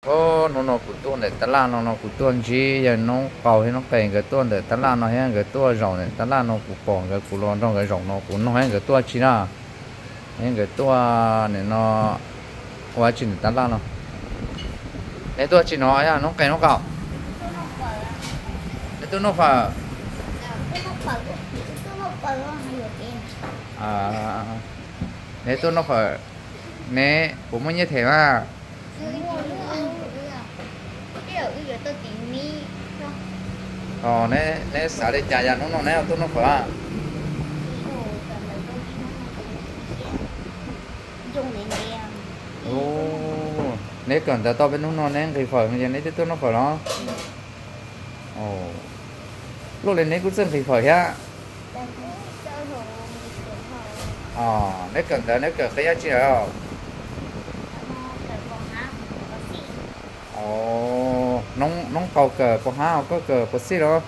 Hnub no kuv tuaj ntawm tab laj no no kuv tuaj ntsib yawg Noob Qaus thiab Noob Qes nkawd tuaj ntawm tab laj no thiab nkawd tuaj zaum ntawm tab laj no kuv pom nkawd kuv los nrog nkawd zaum no kuv nug thiab nkawd tuaj tsi na. Thiab nkawd tuaj nim no ua tsi ntawm tab laj no. Neb tuaj tsi no yog Noob Qes Noob Qaus? Neb tuaj noj fawm? Neb tuaj noj fawm, neb puas muaj nyiaj them mas? Neb xav li cas yog hnub no neb tuaj noj fawm? Neb kawm ntawv tau peb hnub no neb nqhis fawm yog neb twb tuaj noj fawm los? Luaj li neb kuj txawj nqhis fawm thiab. Neb kawm ntawv neb kawm qhia tsi lawm? Noob Qaus kawm pov hab, koj kawm pov xij los?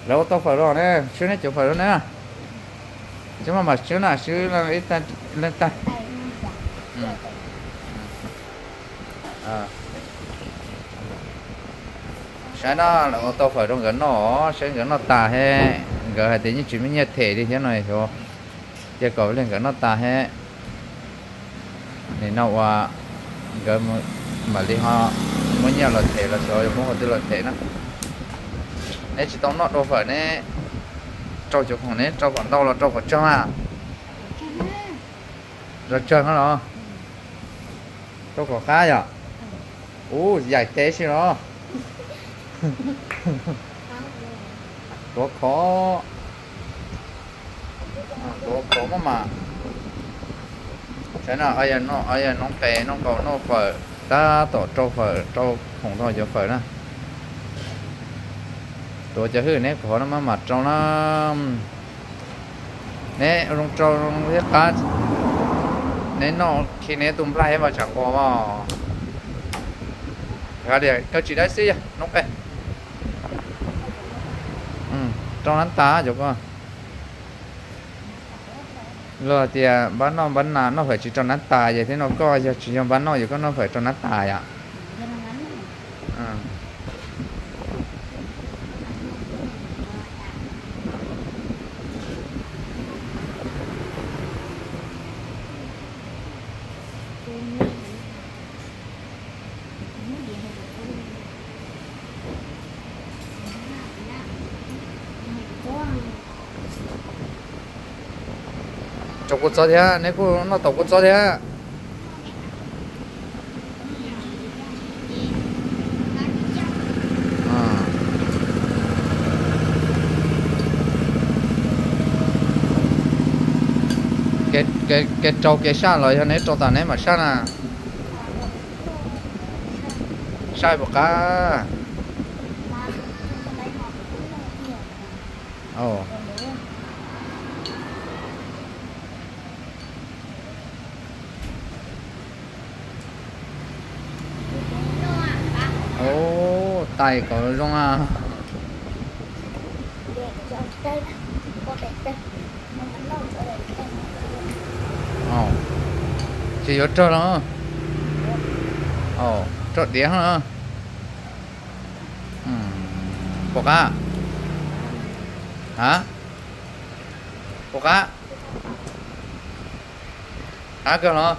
Lawv ua tau fawm los ne, swb neb cov fawm los ne? Swb maj mam swb na, swb leej tag. Saib na, lawv ua tau fawm rau nkawd noj, saib nkawd noj tas he, nkawd hais tias yeej tsis muaj nyiaj them li thiab no, xyov cia kom li nkawd noj tas he. Nim no ua nkawd mam li ho muab nyiaj los them los xyov yuav muab qhov twg los them na. Neb tsis tau noj dua fawm neb rau cov khoom, neb rau qhov ntau los rau qhov tsawg na? Rau tsawg no los? Rau qhov qab yom? Ub, yaim teb si los. Tuav khov, tuav khov maj mam. Saib no, yog Noob Qes Noob Qaus noj fawm, tab tom rau fawm, rau khoom rau cov fawm na. Tuav cov hwj neb khov no maj mam rau na. Neb zoo rau thiab qab, neb noj khi neb tus nplaig thiab mas tsam nqos mas. Hais tias koj tsis dab xib yog Noob Qes. Rau nab tas cov ko. Luag tias npab noj npab nas noj fawm tsis rau nab tas, yog thiab no koj yog tsis yog npab noj yog koj noj fawm rau nab tas yom? Rau kua txob thiab, neb kuj noj tau kua txob thiab. Kev rau kev saj los yog neb rau tas neb mam saj na? Saj puas qab? Tais kom zoo a. Tsis yuav rog los? Rog diav. Puas qab? A, puas qab? Qab kawg los?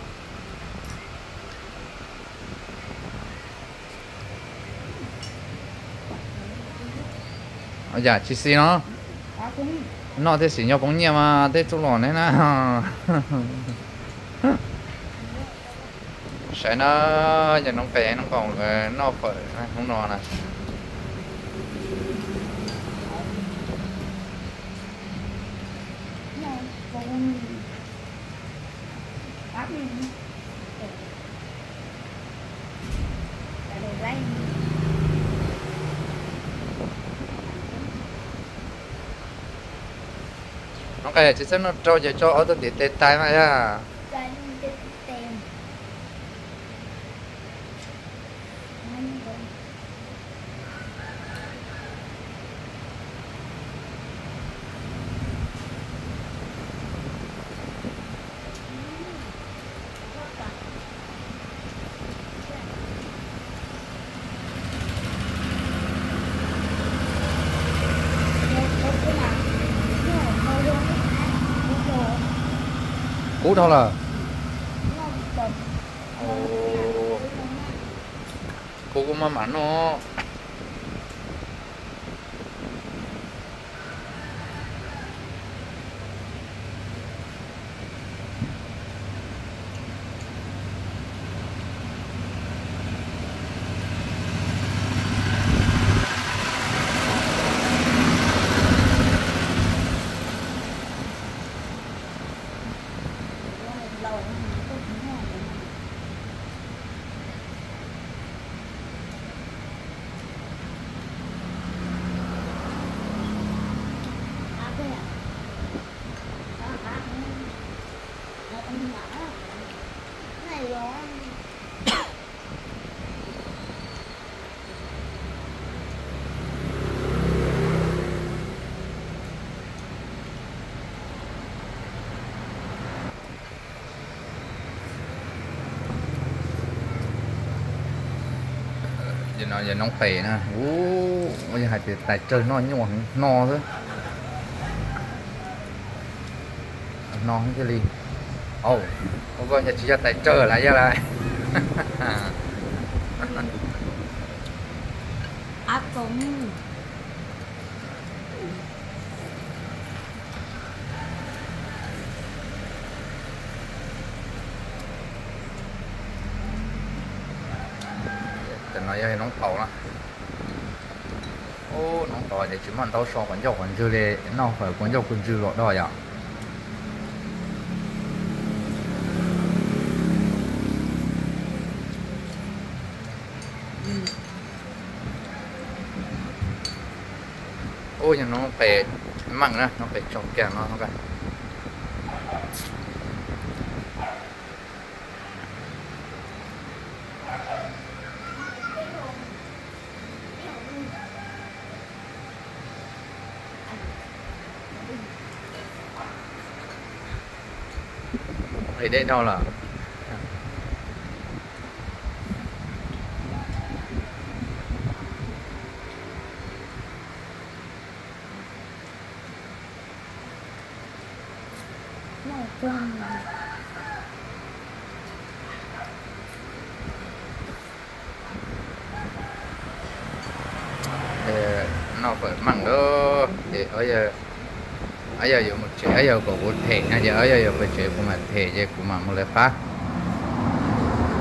Yam tsis xis no. Noj thiaj xis nyob poob nyiaj mas tej txuj lom ne na. Saib na, yog Noob Qes Noob Qaus nkawd noj fawm hnub no na. Noob Qes, tsis txhob noj rau ces tso ob tug ntiv tes tais mas yog. Ub dhau lawm. Kuv kuv maj mam noj. Yog noob qes na, ub, yog hais tias tais tsawg noj nyuaj heev no xwb. No thiaj li, ua koj yog tsis yog tais tsawg lawm yog lawm. Cov no yog noob taus na. Ub, noob taus ces tsis muaj ntaub so quav ncauj quav ntswg li, noj fawm quav ncauj quav ntswg los dog yom. Ub, yog noob qes meej na, noob qes tsaus kiag no. Qes deb dhau lawm. Noj fawm meej lawm ces, o, yog yuav mus tsev, o, yog kom kuv them no ces, o, yog yuav pem tsev kuv mam them ces kuv mam mus lawv qab.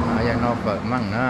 O, yog noj fawm meej na.